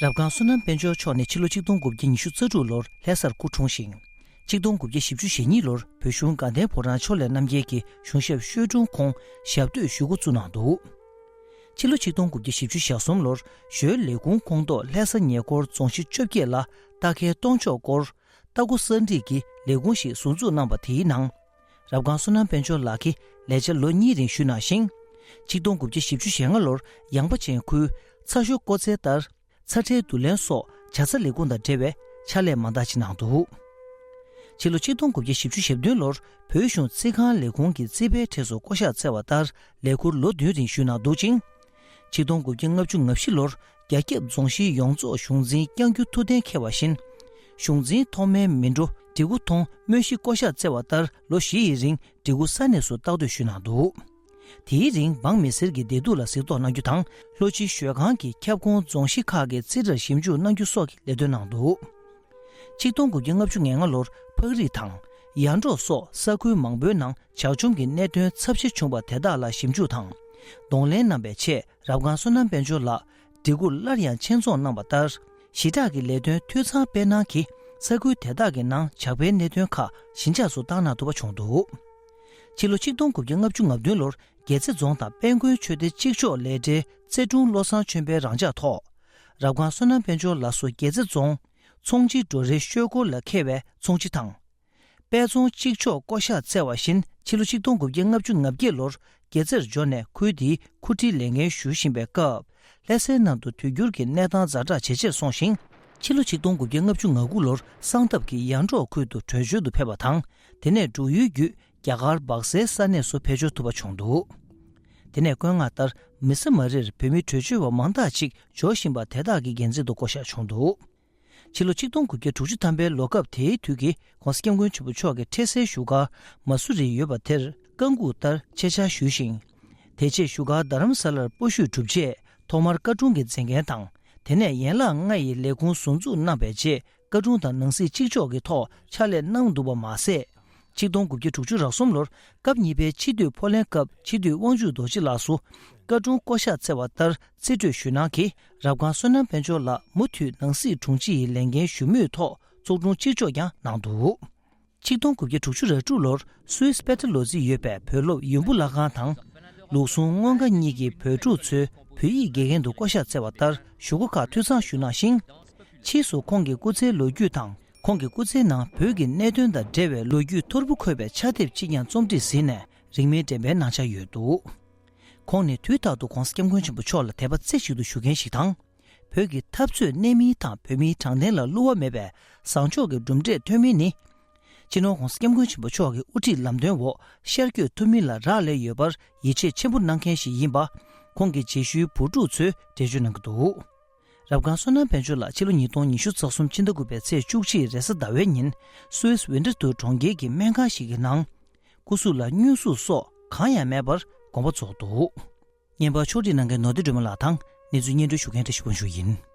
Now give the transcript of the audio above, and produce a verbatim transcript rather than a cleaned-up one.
རབ་སྒང་བསོད་ནམས་དཔལ་འབྱོར་མཆོག་ནི་ཕྱི་ལོ་ཆིག་སྟོང་དགུ་བརྒྱ་ཉི་ཤུ་རྩ་དྲུག་ལོར་ལྷ་སར་སྐུ་འཁྲུངས་ཤིང་། ཆིག་སྟོང་དགུ་བརྒྱ་བཞི་བཅུ་ཞེ་གཉིས་ལོར་བོད་གཞུང་དགའ་ལྡན་ཕོ་བྲང་ཕྱོགས་ལས་རྣམ་རྒྱལ་གྱི་གཞུང་ཞབས་ཤོད་དྲུང་ཁོངས་ཞབས་སྟོད་ཞུ་སྒོ་བཙུགས་གནང་འདུག་ཕྱི་ལོ་ཆིག་སྟོང་དགུ་བརྒྱ་བཞི་བཅུ་ཞེ་གསུམ་ལོར་ཞོལ་ལས་ཁུངས་ཁོངས་གཏོགས་ལྷ་ས་ཉེ་འཁོར་རྫོང་གཞི་བཅོ་བརྒྱད་ལ་རྟ་ཁལ་སྟོང་མཆོག་སྐོར། རྟ་སྒོ་གསར་སྒྲིག་གི་ལས་ཁུངས་ཤིག་ཟུར་འཛུགས་གནང་བ་དེའི་ནང་། རབ་སྒང་བསོད་ནམས་དཔལ་འབྱོར་ལགས་ཀྱིས་ལས་བྱ་ལོ་གཉིས་རིང་ཞུས་གནང་ཞིང་། ཆིག་སྟོང་དགུ་བརྒྱ་བཞི་བཅུ་ཞེ་ལྔ་ལོར་ཡངས་པ་ཅན་ཁུལ་ཚ་ཞོ་བརྐོ་ཚད་ལྟར། ཚ་ཁྲལ་བསྡུ་ལེན་སོགས་ཇ་ཚ་ལས་ཁུངས་དང་འབྲེལ་བའི་ཕྱག་ལས་མང་དག་ཅིག་གནང་འདུག་ཕྱི་ལོ་ཆིག་སྟོང་དགུ་བརྒྱ་བཞི་བཅུ་ཞེ་བདུན་ལོར་བོད་གཞུང་རྩིས་ཁང་ལས་ཁུངས་ཀྱི་རྩིས་པའི་གྲས་སུ་བསྐོ་གཞག་བསྩལ་བ་ལྟར་ལས་ཁུར་ལོ་བདུན་རིང་ཞུས་གནང་འདུག་ཅིང་། ཆིག་སྟོང་དགུ་བརྒྱ་ལྔ་བཅུ་ང་བཞི་ལོར་རྒྱ་ཁྱབ་རྫོང་གཞིའི་ཡོངས་རྫོགས་གཞུང་འཛིན་བསྐྱང་རྒྱུ་ཐུགས་གཏན་འཁེལ་བ་བཞིན། གཞུང་འཛིན་ཐོག་མའི་མི་འགྲོ་འབྲི་གུང་མཐོང་སྨོས་གཞི་བསྐོ་གཞག་བསྩལ་བ་ལྟར་ལོ་བཞི་ཡི་རིང་འབྲི་གུང་ས་གནས་སུ་ལྟ་རྟོག་ཞུས་གནང་འདུག་དེའི་རིང་འབངས་མི་སེར་གྱི་བདེ་སྡུག་ལ་གཟིགས་རྟོག་གནང་རྒྱུ་དང་། ལྷོ་སྤྱི་ཞོལ་ཁང་གི་ཁྱབ་ཁོངས་རྫོང་གཞི་ཁག་གི་རྩིས་ཁྲར་ཞིབ་འཇུག་གནང་རྒྱུ་སོགས་ཀྱི་ལས་དོན་གནང་འདུག་ཆིག་སྟོང་དགུ་བརྒྱ་ལྔ་བཅུ་ང་ལྔ་ལོར་ཕག་རི་དང་ཡར་འབྲོག་སོགས་ས་ཁུལ་མང་པོའི་ནང་ཇག་བཅོམ་གྱི་གནད་དོན་ཚབས་ཆེ་བྱུང་བ་དེ་དག་ལ་ཞིབ་འཇུག་དང་། གདོང་ལེན་གནང་བའི་ཆེད་རབ་སྒང་བསོད་ནམས་དཔལ་འབྱོར་ལགས་འབྲི་གུང་སླར་ཡང་ཆེད་རྫོང་གནང་བ་ལྟར། ཞི་དྲག་གི་ལས་དོན་འཐུས་ཚང་སྤེལ་གནང་གིས་ས་ཁུལ་དེ་དག་གི་ནང་ཇག་པའི་གནད་དོན་ཁག་ཞི་འཇགས་སུ་བཏང་གནང་ཐུབ་པ་བྱུང་འདུག་ཕྱི་ལོ་ཆིག་སྟོང་དགུ་བརྒྱ་ལྔ་བཅུ་ང་བདུན་ལོར་རྒྱལ་རྩེ་རྫོང་དང་དཔལ་མགོན་ཆོས་སྡེ་གཅིག་ལྕོགས་ལས་གྲྭའི་རྩེ་དྲུང་བློ་བཟང་ཆོས་འཕེལ་རང་འཇགས་ཐོག་རབ་སྒང་བསོད་ནམས་དཔལ་འབྱོར་ལགས་སུ་རྒྱལ་རྩེ་རྫོང་ཚོང་སྤྱི་འགྲོ་རའི་ཤོད་སྐོར་ལ་འཁེལ་བའི་ཚོང་སྤྱི་དང་། དཔལ་རྫོང་གཅིག་ལྕོགས་བསྐོ་གཞག་བསྩལ་བ་བཞིན་ཕྱི་ལོ་ཆིག་སྟོང་དགུ་བརྒྱ་ལྔ་བཅུ་ང་བརྒྱད་ལོར་རྒྱལ་རྩེར་འབྱོར་ནས་ཁུལ་དེའི་ཁོ་ཁྲིའི་ལས་འགན་ཞུ་བཞིན་པའི་སྐབས། ལྷ་སའི་ནང་དུ་དུས་འགྱུར་གྱི་གནས་སྟངས་ཛ་དྲག་ཇེ་ཆེར་སོང་ཞིང་། ཕྱི་ལོ་ཆིག་སྟོང་དགུ་བརྒྱ་ལྔ་བཅུ་ང་དགུ་ལོར་གསང་སྟབས་ཀྱིས་ཡར་འབྲོག་ཁུལ་དུ་བྲོས་བྱོལ་དུ་ཕེབས་པ་དང་། དེ་ནས་འབྲུག་ཡུལ་བརྒྱུད་རྒྱ་གར་སྦག་སའི་ས་གནས་སུ་ཕེབས་འབྱོར་ཐུབ་པ་བྱུང་འདུག་དེ་ནས་བཀོད་མངགས་ལྟར་མི་ས་མ་རིར་བོད་མི་བྲོས་བྱོལ་བ་མང་དག་ཅིག་འབྱོར་བཞིན་པ་དེ་དག་གི་འགན་འཛིན་དུ་བསྐོ་གཞག་བྱུང་འདུག་ཕྱི་ལོ་ཆིག་སྟོང་དགུ་བརྒྱ་དྲུག་ཅུ་ཐམ་པའི་ལོ་སྐབས་དེའི་དུས་ཀྱི་༸གོང་ས་༸སྐྱབས་མགོན་ཆེན་པོ་མཆོག་གི་འཕྲལ་སེལ་བཞུགས་སྒར་མ་སུ་རི་ཡོད་པ་དེར་བཀའ་འགུག་ལྟར་ཆེད་བཅར་ཞུས་ཤིང་། དེ་རྗེས་བཞུགས་སྒར་རྡ་རམ་ས་ལར་སྤོ་བཞུད་གྲུབ་རྗེས་ཐོག་མར་བཀའ་དྲུང་གི་མཛད་འགན་དང་། དེ་ནས་ཡན་ལག་ལྔ་ཡི་ལས་ཁུངས་ཟུར་འཛུགས་གནང་བའི་རྗེས་བཀའ་དྲུང་དང་ནང་སྲིད་གཅིག་ལྕོགས་ཀྱི་ཐོག་ཕྱག་ལས་གནང་འདུག་པ་མ་ཟད། ཆིག་སྟོང་དགུ་བརྒྱ་དྲུག་ཅུ་རེ་གསུམ་ལོར་སྐབས་གཉིས་པའི་སྤྱི་འཐུས་ཕོ་ལྷན་སྐབས་སྤྱི་འཐུས་དབང་ཕྱུག་རྡོ་རྗེ་ལགས་སུ་བཀའ་དྲུང་བསྐོ་གཞག་བསྩལ་བ་ལྟར་རྩིས་སྤྲོད་ཞུས་གནང་གིས་རབ་སྒང་བསོད་ནམས་དཔལ་འབྱོར་ལགས་མུ་མཐུད་ནང་སྲིད་དྲུང་ཆེ་ཡི་ལས་འགན་ཞུ་མུས་ཐོག་ཚོགས་དྲུང་གཅིག་ལྕོགས་ཀྱང་གནང་འདུག་ཆིག་སྟོང་དགུ་བརྒྱ་དྲུག་ཅུ་རེ་དྲུག་ལོར་སུད་སི་པེ་ཏྲ་ལོ་ཙི་ཡོད་པའི་བོད་སློབ་ཡོན་བུ་ལྷ་ཁང་དང་། ལུགས་ཟུང་སྔོན་ཁ་གཉིས་ཀྱི་བོད་ཕྲུག་ཚོའི་བོད་ཡིག་དགེ་རྒན་དུ་བསྐོ་གཞག་བསྩལ་བ་ལྟར་ཞུ་སྒོ་ཁག་འཐུས་ཚང་ཞུས་གནང་ཞིང་། ཕྱིས་སུ་ཁོང་གི་སྐུ་ཚེའི་ལོ་རྒྱུས་དང་། ཁོང་གི་སྐུ་ཚེའི་ནང་བོད་ཀྱི་གནད་དོན་དང་འབྲེལ་བའི་ལོ་རྒྱུས་ཐོར་བུ་འཁོད་པའི་ཕྱག་དེབ་ཅིག་ཀྱང་རྩོམ་སྒྲིག་ཟིན་ནས་རིང་མིན་འགྲེམས་སྤེལ་གནང་འཆར་ཡོད་འདུག་ཁོང་ནི་དུས་རྟག་ཏུ་༸གོང་ས་༸སྐྱབས་མགོན་ཆེན་པོ་མཆོག་ལ་དད་པ་རྩེ་གཅིག་ཏུ་ཞུ་མཁན་ཞིག་དང་། བོད་ཀྱི་འཐབ་རྩོད་གནད་སྨིན་དང་བོད་མིའི་དྲང་བདེན་ལ་བསླུ་བ་མེད་པའི་བཟང་ཕྱོགས་ཀྱི་གྲུབ་འབྲས་ཐོན་མིན་ནི། སྤྱི་ནོར་༸གོང་ས་༸སྐྱབས་མགོན་ཆེན་པོ་མཆོག་གི་དབུ་ཁྲིད་ལམ་སྟོན་འོག་ཤར་བསྐྱོད་ཐུབ་མིན་ལ་རག་ལས་ཡོད་པར་ཡིད་ཆེས་ཆེན་པོ་གནང་མཁན་ཞིག་ཡིན་པ། ཁོང་གི་རྗེས་ཤུལ་བུ་ཕྲུག་ཚོས་འགྲེལ་བརྗོད་གནང་གི་འདུག་རབ་སྒང་བསོད་ནམས་དཔལ་འབྱོར་ལགས་ཕྱི་ལོ་ཉིས་སྟོང་ཉི་ཤུ་རྩ་གསུམ་ཕྱི་ཟླ་དགུ་པའི་ཚེས་བཅུ་གཅིག་རེས་གཟའ་ཟླ་བའི་ཉིན་སུད་སི་ཝིན་ཊར་ཐུར་གྲོང་ཁྱེར་གྱི་སྨན་ཁང་ཞིག་གི་ནང་། སྐུ་གཟུགས་ལ་སྙུན་ཟུག་སོགས་གང་ཡང་མེད་པར་དགོངས་པ་རྫོགས་འདུག་བརྙན་པར་ཕྱོགས་སྒྲིག་གནང་མཁན་ནོར་བདེ་སྒྲོལ་མ་ལགས་དང་གནས་ཚུལ་སྙན་སྒྲོན་ཞུ་མཁན་བཀྲ་ཤིས་དབང་ཕྱུག་ཡིན།